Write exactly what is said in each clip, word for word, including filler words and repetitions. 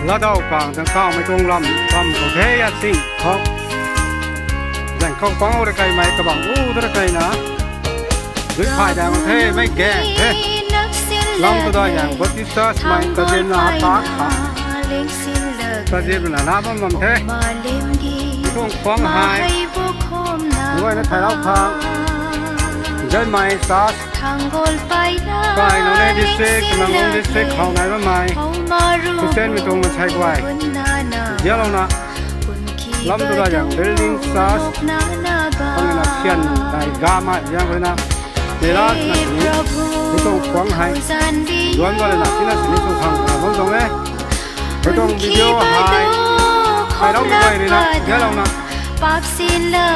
Ladau kang zang kaumei tuang lam, lam khou the a sing khou. Zang khou pang o ra kaimei kabang u da ra kaina. Lui phay dang the mei gang the. Lam tu da yang Baptist Church mei kazin na ta kha. Kazin na na bam bam the. Tuang pang hei. Lui na thay lau kha. Zai mei Church. Kai Noney District, Tamenglong District khou nai bammei Christian mei tuang mansei guay. Zialouna, lam tu da yang building Church, khang na sian dai ga mei ziang khou na. Tela na sini, tu tuang pang hei. Duan ga na, tina sini tu khang na bam tuang e. Hei tuang video hei, hei rau mei guay rui na, zialouna.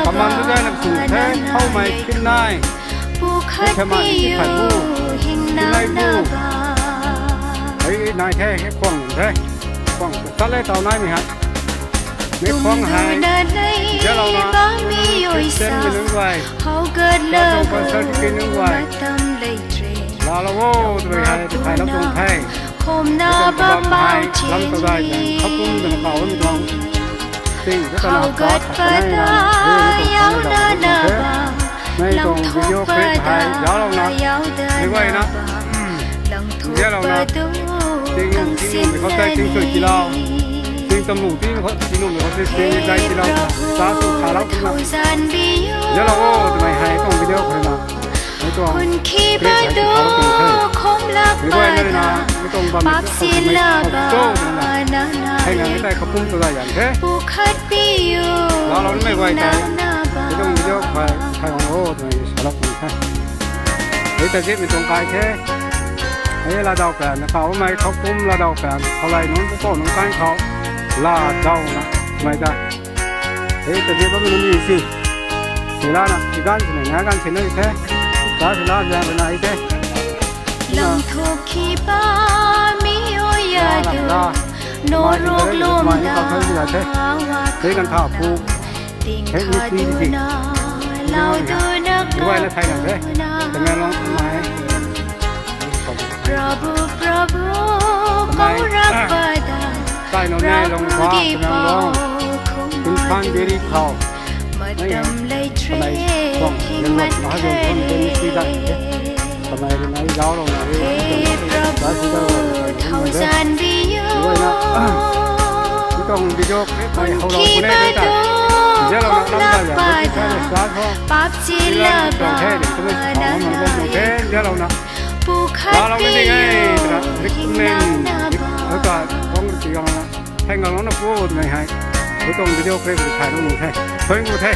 Kaman tu zai na sw the, thoumei khin nai. Hei the ma, i si khat bu. Khin nai bu. Hei nai the, hei kuang the. Kuang ta le tau nai mi hei. Mi kuang hei. Zialouna. Christian mei nunc guay. Latong concert ki nunc guay. Laalou o, twmei hei, thai lam tuang the. Lam tu dai, khapum dana kau mi tuang. Ting, ta na hap ta, ta na na, hei, hei, hei, hei, hei, hei, mei tuang video clip hei, zialouna. Mei guay na. Zialouna. Ting nung, ting nung, mei khou tei ting sui tilau. Ting tam lu, ting khou, ting nung, mei khou tei ting tai tilau. Sa su kha lau, ting na. Zialou o, twmei hei, tuang video khou na. Hei tuang clip hei, kha lau tuang the. Mei guay na na, mei tuang bam mei khou, mei khou, tu na. Hei na, mei tei khapum tu dai yang the. Laalou ni mei guay tei. Hei tuang video khou, khou hang o, twmei sa lau tuang the. Hei ta zip mei tuang kai the. Hei Ladau pan, na kau mei khou kum Ladau pan, khou lei nunc pupou nunc kan khou. Ladau na, mei ta. Hei ta zip bam nunc ni si. Sila na, si gan si na, nga gan si na i the. Sa sila ziang na i the. Lang thuk khi pa mi o ya du. No rok lom da. Hei kan tha pu. Hei ni si si. Lau du na. Duai na thai lang the. Tamenglong mei. Prabhu, Prabhu, kau rak pada. Kai Noney Longba, Tamenglong. Kun khan diri khou. Matam lei tre, thing mat khe. Kamei rui nai zauc lou na re. He Prabhu, thousand diyo. Tuang video clip hei how lou pune de ta. Zialouna lam da ya. Pap chila ba. Zialouna. Pu khat pi. Recommend. Hei ka kong ti gang na. Thank you na pu twmei hei. Hei tuang video clip hei thai lou nu the. Thank you the.